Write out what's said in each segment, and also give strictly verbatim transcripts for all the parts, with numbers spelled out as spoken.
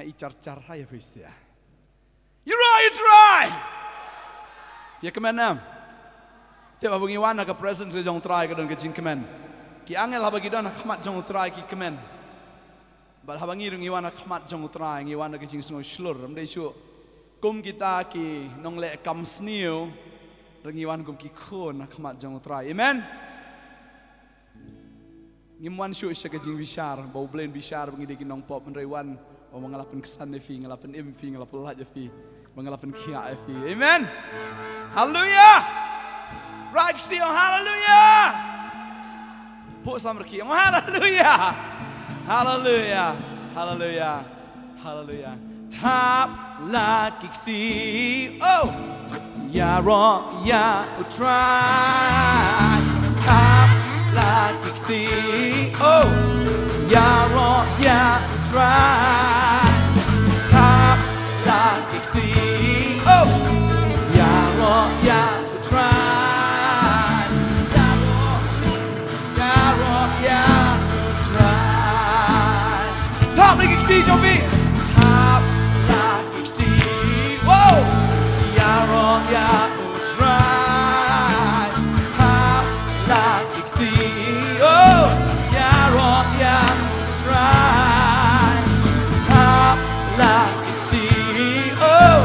I char char ha ïa phi stia. Ïaroh ïa U Trai. Ïa kmen em. Te ba ngi wan ha ka presence ka jong U Trai ka don ka jingkmen. Ki angel haba ki don ha khmat jong U Trai ki kmen. Bad haba ngi ruh ngi wan ha khmat jong U Trai ngi wan ha ka jingsngew shlur. Ym dei shuh kum kita ki nongleh kam sniew. Ruh ngi wan kum ki khun ha khmat jong U Trai. Amen. Ngim wan shuh sha ka jingbishar ba U Blei un bishar ba ngi dei ki nongpop, hynrei wan ba nga la pynksan ïa phi, nga la pynim ïa phi, nga la pyllait ïa phi, ba nga la pynkhiah ïa phi. Amen. Haleluya. Rah ki kti, oh, haleluya. Puk samrkhie, oh, haleluya. Haleluya. Haleluya. Haleluya. Thap la ki kti, oh, ïaroh ïa U Trai. Thap la ki kti, oh, ïaroh ïa U Trai. Thap la ki kti, oh, ïaroh ïa U Trai. Ïaroh, ïaroh ïa U Trai. Thap la ki kti jong phi. Thap la ki kti. Wow. Ïaroh ïa U Trai. Thap la ki kti. Oh. Ïaroh ïa U Trai. Thap la ki kti. Oh.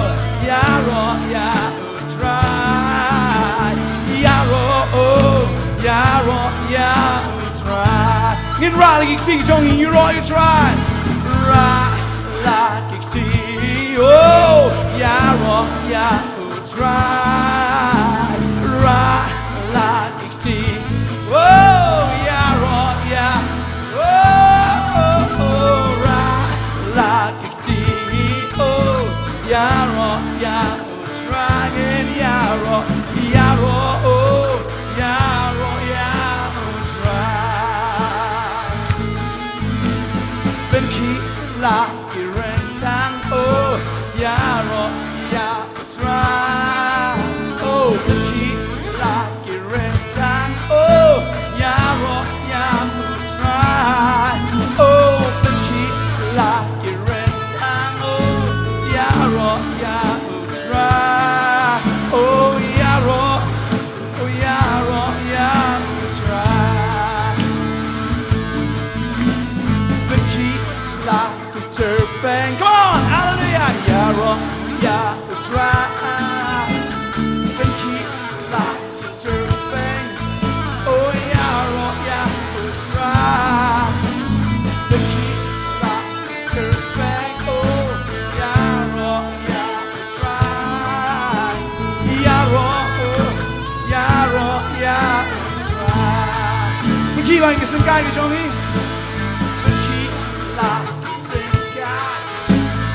Ïaroh ïa U Trai. Ïaroh, oh, ïaroh ïa U Trai. Ngin rah la ki kti jong ngi, ïaroh ïa U Trai. Rah la ki kti, oh, ïaroh ïa U Trai. Rah la ki kti, oh, ïaroh ïa, oh, oh, oh, rah la ki kti, oh, ïaroh ïa U Trai. Ngin ïaroh, ïaroh, oh, ïaroh ïa U Trai. Pynkhih la ki ryndang, oh, ïaroh ïa U Trai. Oh, pynkhih la ki ryndang, oh, ïaroh ïa U Trai. Oh, pynkhih la ki ryndang, oh, ïaroh ïa U Trai. Oh, ïaroh, oh, ïaroh ïa U Trai. Pynkhih la ki kyrpeng. Come on, hallelujah. Ïaroh ïa U Trai. Pynkhih la ki kyrpeng. Oh, ïaroh ïa U Trai. Pynkhih la ki kyrpeng. Oh, ïaroh ïa U Trai. Ïaroh, oh, ïaroh ïa U Trai. Pynkhih la ki syngkai ki jong ngi. Pynkhih la ki syngkai.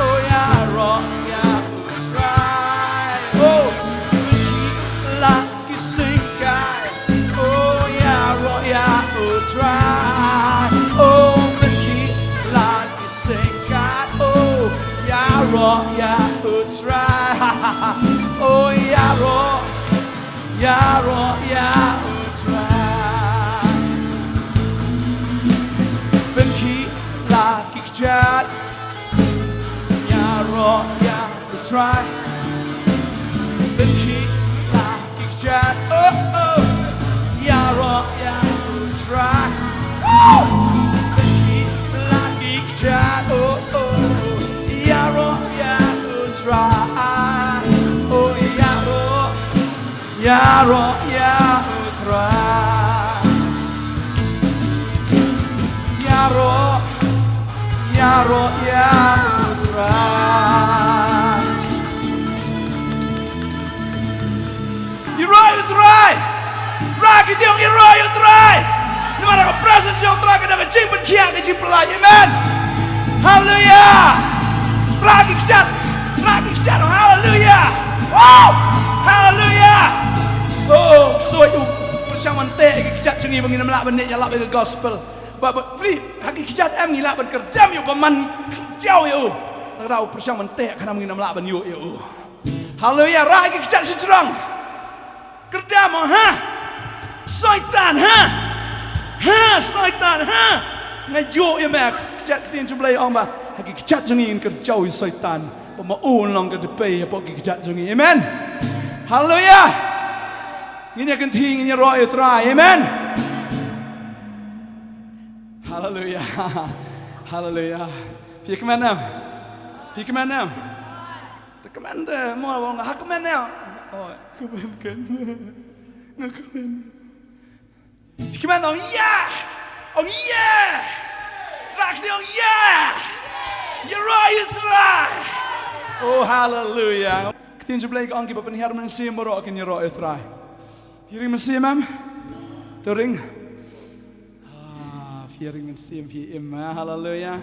Oh, ïaroh ïa U Trai. Oh, pynkhih la ki syngkai. Oh, ïaroh ïa U Trai. Oh, pynkhih la ki syngkai. Oh, ïaroh ïa U Trai. Oh, ïaroh, ïaroh ïa U Trai. Pynkhih la ki kjat. Ïaroh ïa U Trai. Pynkhih la ki kjat. Oh, oh. Ïaroh ïa U Trai. Oh! Pynkhih la ki kjat. Oh, oh. Ïaroh ïa U Trai. Oh, ïaroh. Ïaroh ïa U Trai. Ïaroh, ïaroh ïa U Trai. Ïaroh ïa U Trai. Rah ki kti, ïaroh ïa U Trai. Namar ka presence jong U Trai ka don ka jingpynkhiah, ka jingpyllait. Amen. Haleluya. Rah ki kjat. Rah ki kjat. Haleluya. Wow. Haleluya. Oh, soi u pyrshang ban teh ki kjat jong ngi ba ngin ym lah ban leit ïalap ïa ka gospel. Ba, ba, free, ha ki kjat em ngi lah ban kyrdem ïa u, ba man ngi kynjaw ïa u. Lada u pyrshang ban teh, khnang ngin ym lah ban ïoh ïa u. Haleluya, rah ki kjat shajrong. Kyrdem, ha? Soitan, ha? Ha, Soitan, ha? Nga ïoh ïa me, kjat ktien jong U Blei ong ba. Ki kjat jong ngi ngin kyrjaw ïa u Soitan. Ba ma u un long ka dpei hapoh ki kjat jong ngi. Amen. Haleluia. Ngin ïa kynthih, ngin ïaroh ïa u Trai. Amen. Haleluia. Haleluia. Phi kmen em? Phi kmen em? Te kmen te, mo, mo, ha kmen em? Oh, kmen, kmen. Nga kmen. Kmen ong, "Yeah!" Ong, "Yeah!" Rakni ong, "Yeah!" Ïaroh ïa u Trai. Oh, haleluia. Ktien jong U Blei ka ong, kiba pynhiar mynsiem baroh kin ïaroh ïa u Trai. Ïa ring mynsiem em? To ring. Ah, phi ïa ring mynsiem, phi im, ah, haleluia.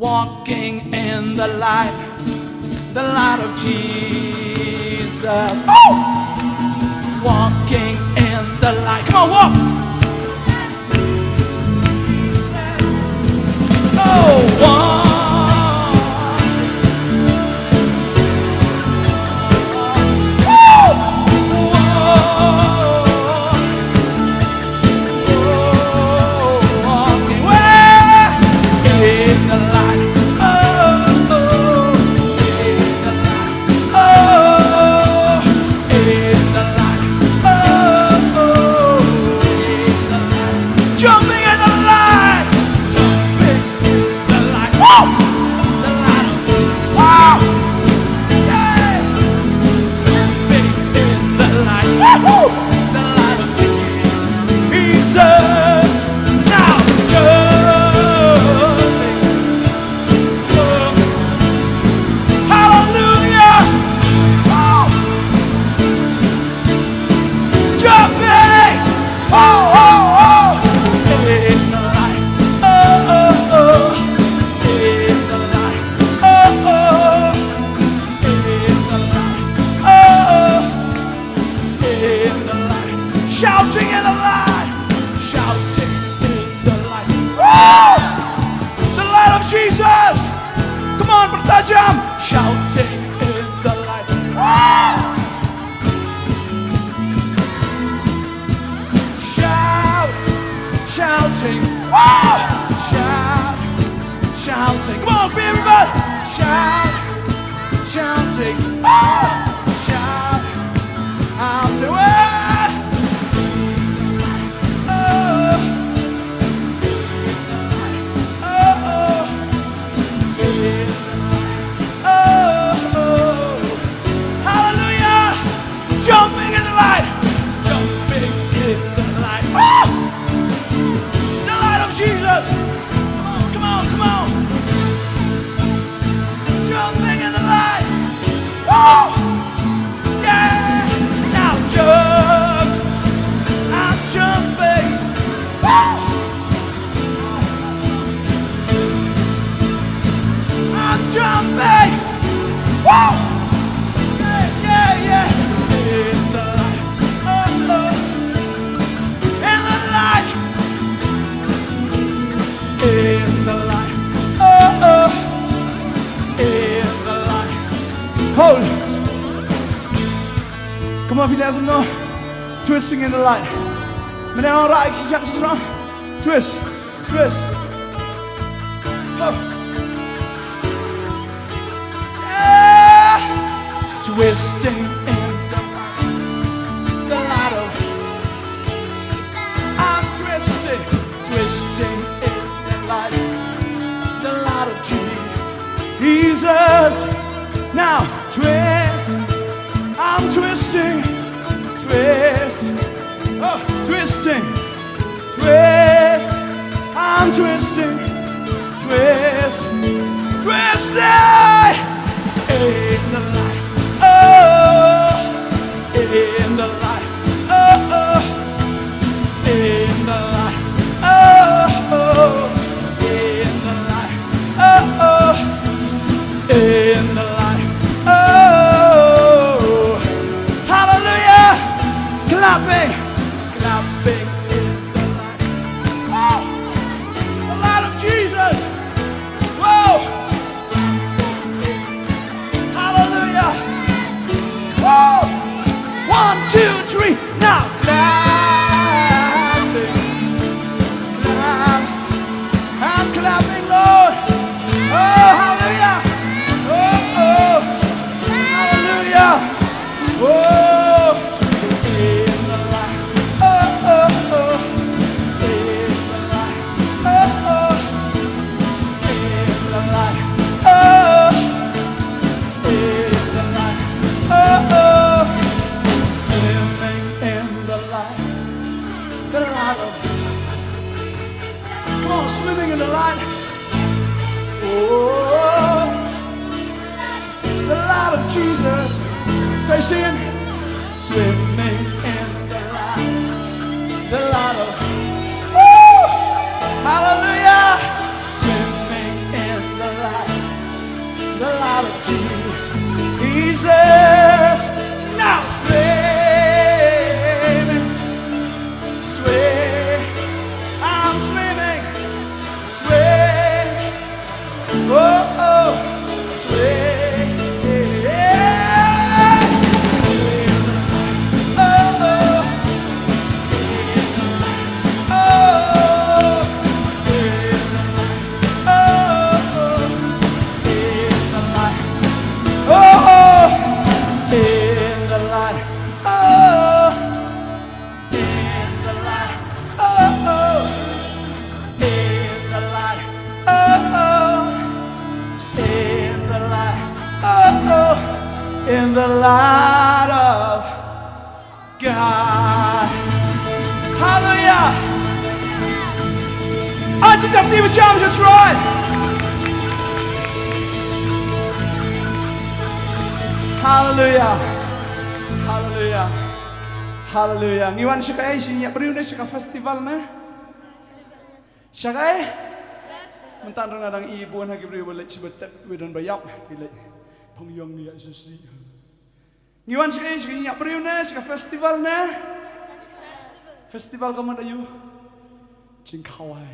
Walking in the light, the light of Jesus. Oh! Walking in the light. Come on, walk. Oh, walk. Oh, walk. Jumping in the light. Jumping in the light. Woo! The light of, wow! Yeah! Jumping in the light. Woohoo! The light of Jesus. Now jumping. Hallelujah. Oh. Jumping. Oh, oh, oh. In the light. Oh, oh, oh. In the light. Oh, oh. In the light. Oh, oh. In the light. Shouting in the light. Shouting in the light. Woo! The light of Jesus. Come on, pyrta jam. Shouting in the light. Woo! Shout, shouting, woo! Shout, shouting. Come on, everybody. Shout, shouting, woo! Shout, shouting, woo! Oh, oh, oh, oh, oh. Hallelujah! Jumping in the light. Jumping in the light. Ah! The light of Jesus. Come on, come on, come on. Jumping in the light. Woo! Yeah! Now jump. I'm jumping. Woo! I'm jumping. Woo! Yeah, yeah, yeah. In the light. Oh, oh. In the light. In the light. Oh, oh. In the light. Hold. Come on, if you guys know. Twisting in the light. Mynta ong rah ki jak sdang. Twist. Twist. Huh. Yeah. Twisting in the light. The light of, I'm twisting, twisting in the light. The light of Jesus. Now, twist. I'm twisting, twist. Oh, twisting. Twist, I'm twisting, twist, twisting. In the light, oh, in the light, oh, oh, in the Clapping, clapping in the light. Oh, the light of Jesus. Whoa. Hallelujah. Whoa. One, two, three. Now clapping. Clap. I'm clapping, Lord. Oh, hallelujah. Oh, oh. Hallelujah. Oh, in the light. Oh, oh, oh. In the light. Oh, oh. In the light. Oh, in the light. Oh, oh. Swimming in the light. The light of, come on, swimming in the light. Oh, the light of Jesus. Say, sing. Swimming in the light. The light of, woo! Hallelujah. Swimming in the light. The light of Jesus. Now swimming. Swim. I'm swimming. Swim. Oh, oh. Swim. Oh, oh. Oh, oh. Oh, oh. In the light. Oh, oh. In the light. Oh. In the light, oh, oh. In the light, oh, oh. In the light, oh, oh. In the light of God. Hallelujah. Aji tap ti bacham, that's right. Hallelujah. Hallelujah. Hallelujah. Ngi wan sha kaei, sha ïa briew ne sha ka festival ne? Sha kaei? Mynta nga dang i bun ha ki briew ba leit sha ba tet, ba don ba ïap, ki leit. Pang yong ïa sha shi. Ngi wan sha kaei, sha ïa briew ne sha ka festival ne? Festival ka mut aïu? Jingkhawai.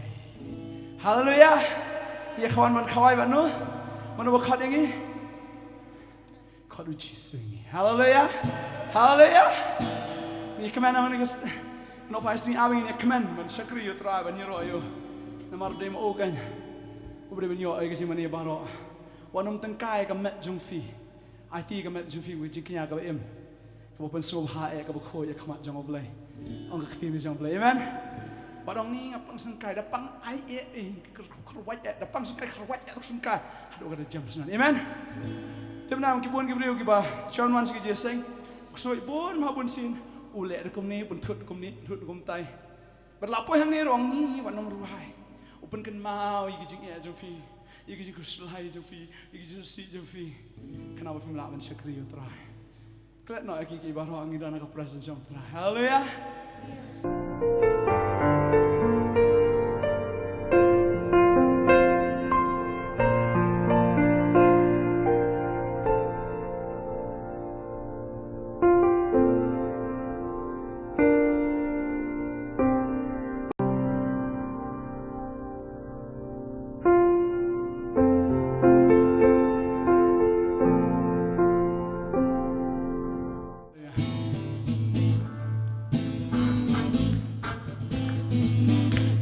Hallelujah. Ïa khawai, man khawai bad no? Mano ba khot ïa ngi? Khot u Jisu ïa ngi. Haleluya. Haleluya. Ngi kmen ha kane ka s-, nongphai sngi, ah, ngi kmen ban shakri ïa u Trai, ban ïaroh ïa u. Namar dei ma u kein uba dei ban ïoh ïa ka jingmane baroh. Wat nym tyngkai ka met jong phi. Aiti ka met jong phi ka jingkñia kaba im, kaba pynsngewbha eh, kaba khuid ïa ka khmat jong U Blei. Ong ka ktien jong U Blei. Amen. Wat ong ngi ngam pang tyngkai, da pang ai eh, eh, kyrwat eh, da pang tyngkai, kyrwat eh, tyngkai. Haduh ka da jem sngewbha. Amen. Te mynta ki bun ki briew kiba shon wan sha ka jingïaseng, u ksuid bun ma bun sien, u leh da kumne, u pynthut kumne, pynthut kumtai. Bad la poi hangne ruh ong ngi wat nym rwai. U pynkynmaw ïa ki jingeh jong phi, ïa ki jingkhuslai jong phi, ïa ki jingsngewsih jong phi. Khnang ba phim lah ban shakri ïa u Trai. Klet noh ïa ki, ki baroh ngi don ha ka presence jong u Trai. Haleluya.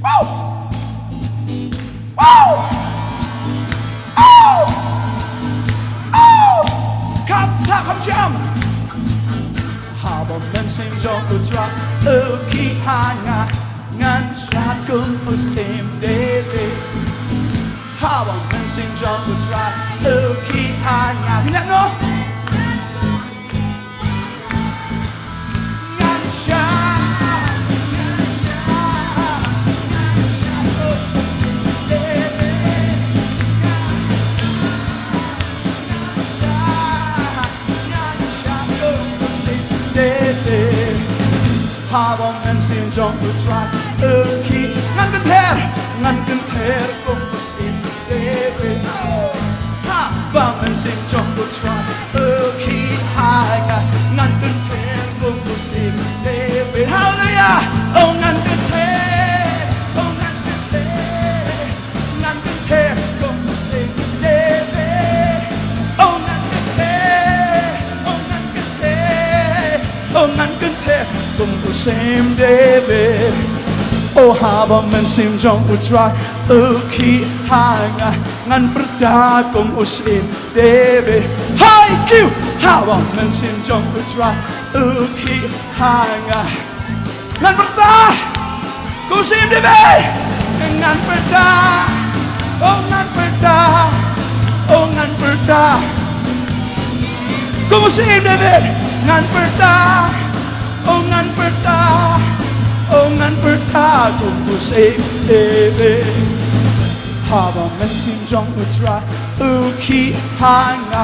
Woo! Woo! Oh! Oh! Kham tha kham jam. Haba mynsiem jong u Trai u khih ha nga, ngan shad kum u syiem David. Haba mynsiem jong u Trai u khih ha nga. Ngan no? Ngan shad. Haba mynsiem jong u Trai u khih, ngan kynther, ngan kynther kum u syiem David. Haba mynsiem jong u Trai u khih ha nga, ngan kynther kum u syiem David. U syiem David. O haba mynsiem jong U Trai u khih ha nga, ngan pyrta kum u syiem David. Hai kiw, haba mynsiem jong U Trai u khih ha nga, ngan pyrta kum u syiem David. Ngan pyrta, o ngan pyrta, o ngan pyrta kum u syiem David. Ngan pyrta, o ngan pyrta, o ngan pyrta kum u syiem David. Haba mynsiem jong U Trai u khih ha nga,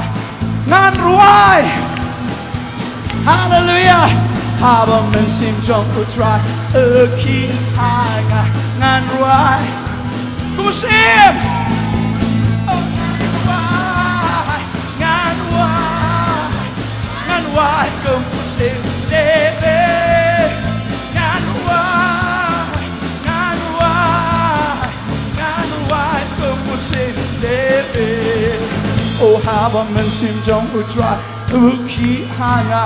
ngan rwai. Haleluia. Haba mynsiem jong U Trai u khih ha nga, ngan rwai kum u syiem. O ngan rwai, ngan rwai, ngan rwai kum u syiem David. Ngan rwai, ngan rwai, ngan rwai kum u syiem David. O haba mynsiem jong U Trai u khih ha nga,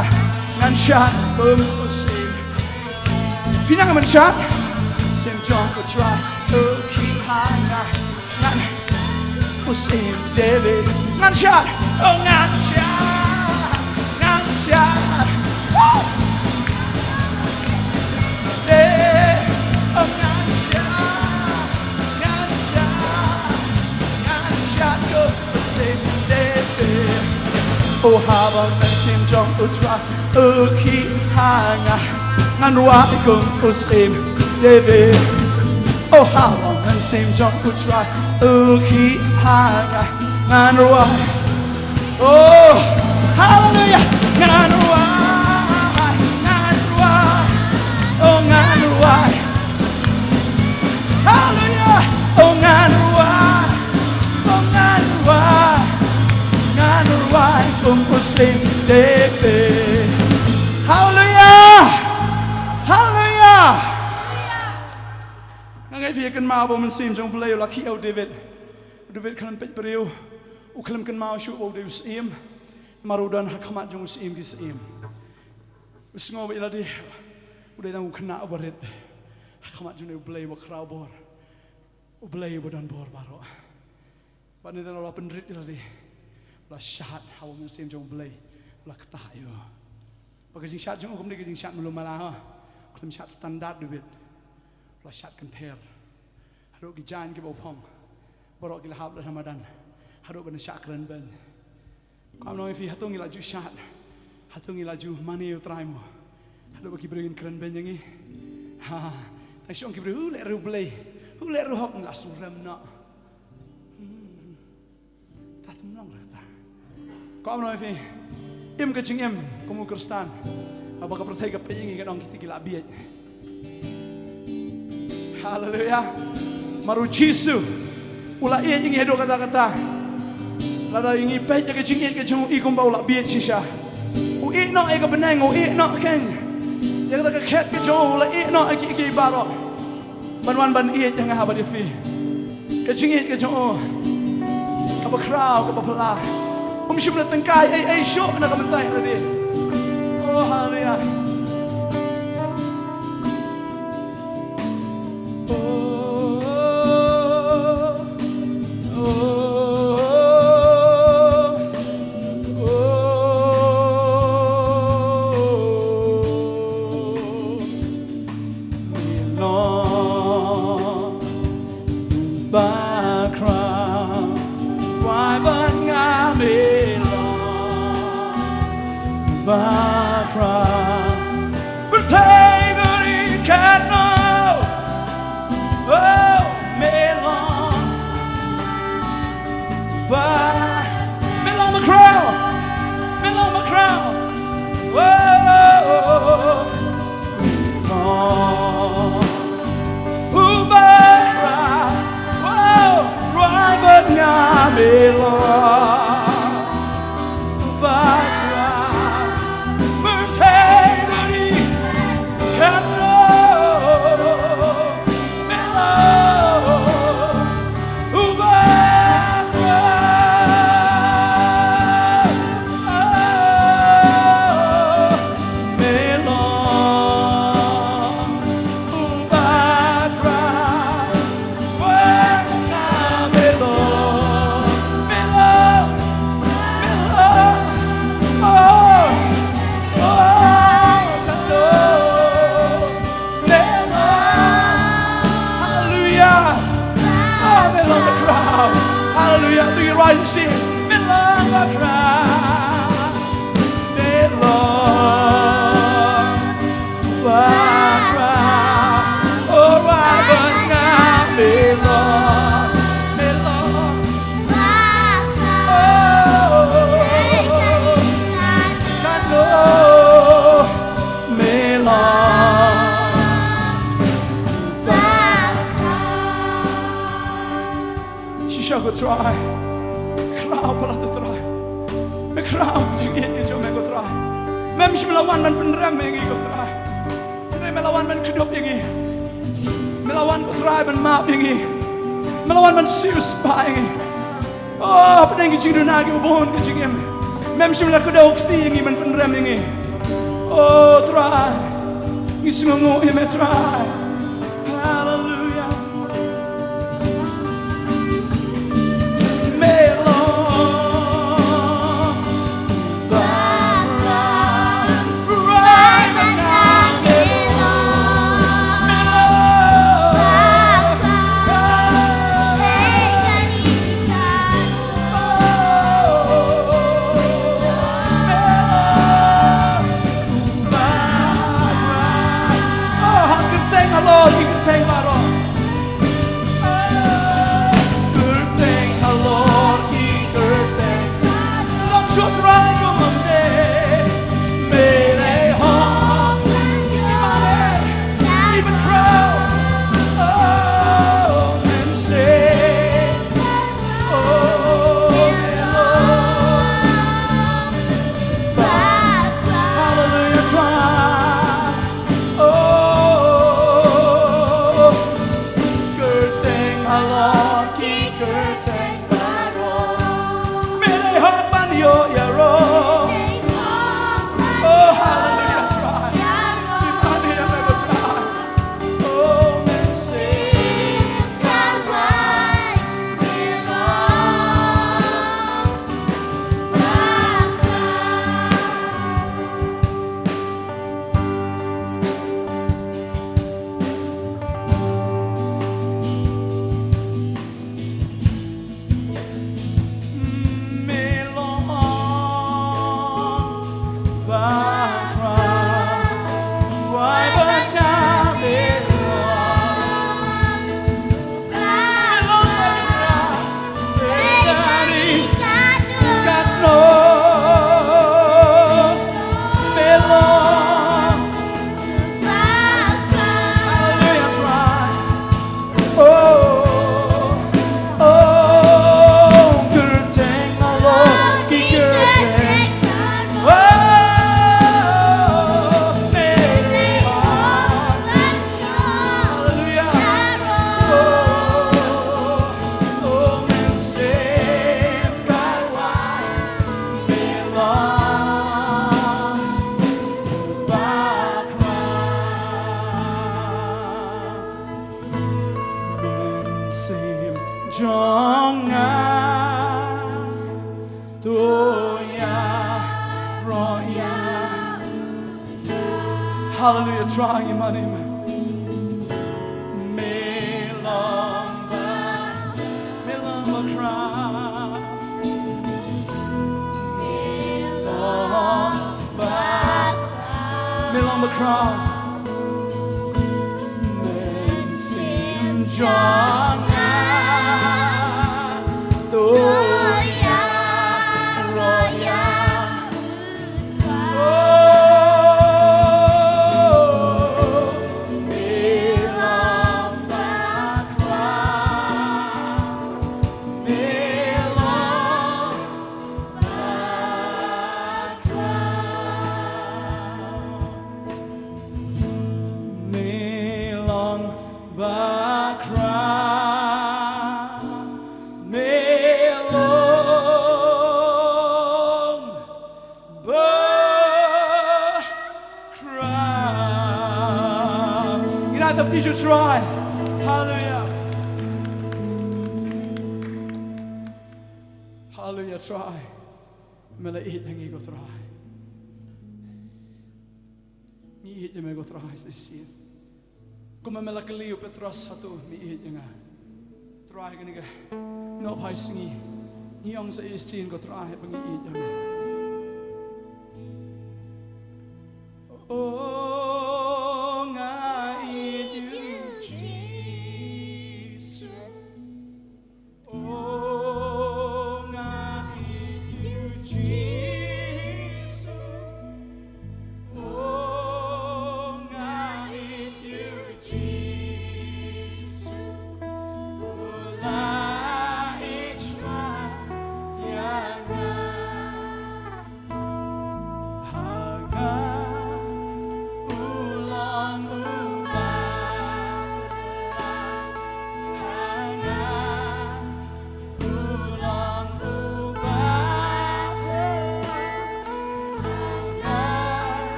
ngan shad kum u syiem. Phi nang mynshad. Mynsiem jong U Trai u khih ha nga, ngan, u syiem David. Ngan shad, o ngan shad, ngan shad. Woo! Eh, o ngan shad, ngan shad, ngan shad kum u syiem David. O haba mynsiem jong U Trai u khih ha nga, ngan rwai kum u syiem David. O haba mynsiem jong U Trai u khih ha nga, ngan rwai. O, haleluia. Ngan rwai, ngan rwai, o ngan rwai. Haleluia. O ngan rwai, o ngan rwai, ngan rwai kum u syiem David. Haleluia. Haleluia. Nga ngeit phi ïa kynmaw ba u mynsiem jong U Blei u la khih ïa u David. U David khlem peit briew, u khlem kynmaw shuh ba u dei u syiem. Namar u don ha khmat jong u Syiem ki syiem. U sngew ba ïa lade u dei tang u khynnah uba rit ha khmat jong U Blei uba khraw bor, U Blei uba don bor baroh. Bad nangta u la pynrit ïa lade, u la shad ha u Mynsiem jong U Blei, u la ktah ïa u. Bad ka jingshad jong u kam dei ka jingshad malu mala, u khlem shad standard David. U la shad kynther. Haduh ki jaiñ kiba u phong, baroh ki la hap leit ha madan. Haduh ban shah kren beiñ. Kam nong ïa phi, hato ngi la ju shad, hato ngi la ju mane ïa U Trai mo? Haduh ba ki briew kin kren beiñ ïa ngi. Ha, tang shu ong ki briew, u leh ruh blei, u leh ruh hok, ngi la sngewrem noh. Hmm. Ta tymlong ruh ta. Kam nong ïa phi, im ka jingim kum u Khristan. Haba ka pyrthei ka peit ïa ngi, ka ong kita ki la bieit. Haleluia. Namar u Jisu u la ïeit ïa ngi haduh katta katta. Lada ïa ngi peit ïa ka jingïeit ka jong u, i kumba u la bieit shisha. U ïeit noh ïa ka bneng, u ïeit noh kein ïa kata ka khet ka jong u, u la ïeit noh ïa ki, ïa ki baroh. Ban wan ban ïeit ïa nga bad ïa phi. Ka jingïeit ka jong u kaba khraw, kaba phylla. Um shym la tyngkai ei ei shuh na ka bynta ïa lade. Oh, haleluia. Bakhra. Pyrthei bad i kano. Oh, me long. Ba, me long bakhra. Me long bakhra. Oh, oh, oh, oh. Oh, u bakhra. Oh, rwai bad nga me long. U bakhra. Trai. Khraw palat, Trai. Me khraw jingïeit jong me, ko Trai. Mem shym la wan ban pynrem ïa ngi, ko Trai. Hynrei me la wan ban kdup ïa ngi. Me la wan, ko Trai, ban map ïa ngi. Me la wan ban siewspah ïa ngi. Oh, hapdeng ki jingduna kiba bun ki jingim, mem shym la kdew kti ïa ngi ban pynrem ïa ngi. Oh, Trai. Ngi sngewnguh ïa me, Trai. Haleluia. Me long ba khraw, Trai, ba khraw, me long. Me long ba khraw, Trai, ba khraw, me long ba khraw. Oh, ha kyrteng halor ki kyrteng baroh. Kyrteng halor ki kyrteng. Long shuh Trai kum ym dei. Me lei hok. Ki mane. Ki ban khraw. Oh, men se. Oh, me long. Hallelujah, Trai. Oh, kyrteng halor ki kyrteng baroh. Me dei hok ban ïoh ïaroh. Oh, hallelujah, Trai. Ki mane ïa me, ko Trai. Oh, men se. Hallelujah, Trai. Oh, oh, kyrteng halor ki kyrteng. Oh, me long. Hallelujah. Oh, oh, men se. Mynsiem jong nga to ïaroh ïa. Hallelujah, Trai, ngi mane ïa me. Me long ba, me long ba khraw. Me long ba, me long ba khraw. Mynsiem jong nga to ïaroh ïa. Me long ba khraw, me long ba khraw. Ngin ïa thap kti sha u Trai. Haleluia. Haleluia, Trai. Me la ïeit ïa ngi, ko Trai. Ngi ïeit ïa me, ko Trai, sa shisien. Kumba me la kylli u Petros hato me ïeit ïa nga. Trai, kane ka nohphai sngi ngi ong sa shisien, ko Trai, ba ngi ïeit ïa me. O, nga ïeit ïa u Jisu. O, nga ïeit ïa u Jisu. O, nga ïeit ïa u Jisu. U la ïeit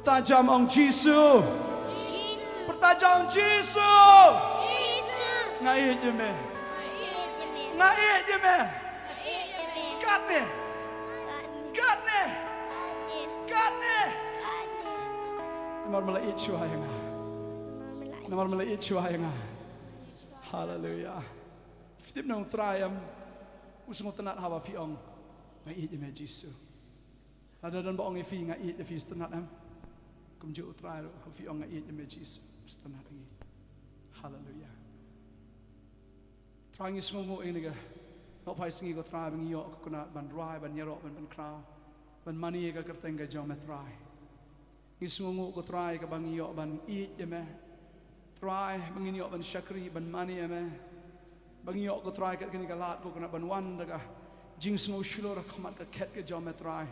Pyrta jam, ong Jisu. Pyrta jam, ong Jisu. Nga ïeit ïa me. Nga ïeit ïa me. Katne. Katne. Katne. Namar me la ïeit shuwa ïa nga. Namar me la ïeit shuwa ïa nga. Haleluya. Phi tip ne em, U Trai em u sngewtynnat haba phi ong, nga ïeit ïa me Jisu. Lada don ba ong ïa phi, nga ïeit ïa phi, sngewtynnat em? Kumjuh U Trai ruh, haba phi ong, nga ïeit ïa me Jisu, sngewtynnat ïa ngi. Haleluya. Trai, ngi sngewnguh ïa kane ka nohphai sngi, ko Trai, ba ngi ïoh ka kunar ban rwai, ban ïaroh, ban pynkhraw, ban mane ïa ka kyrteng ka jong me Trai. Ngi sngewnguh, ko Trai, kaba ngi ïoh ban ïeit ïa me. Trai, ba ngin ïoh ban shakri, ban mane ïa me. Ba ngi ïoh, ko Trai, kat kane ka lad, ko Trai, ban wan da ka jingsngew shlur ha khmat ka khet ka jong me Trai.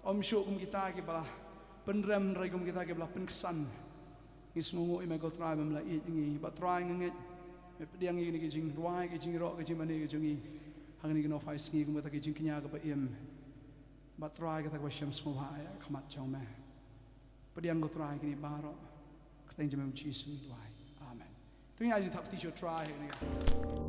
Ym shuh kum kita kiba la pynrem, hynrei kum kita kiba la pynksan. Ngi sngewnguh ïa me, ko Trai, ba me la ïeit ïa ngi. Bad Trai, nga ngeit me pdiang ïa kine ki jingrwai, ki jingïaroh, ki jingmane ki jong ngi ha kane ka nohphai sngi, kum kata ki jingkñia kiba im. Bad Trai, kata kaba shem sngewbha ha khmat jong me. Pdiang, ko Trai, kine baroh. Kyrteng jong me, U Jisu, ngi duwai. Amen. To ngin ïa thap kti sha U Trai ha kane ka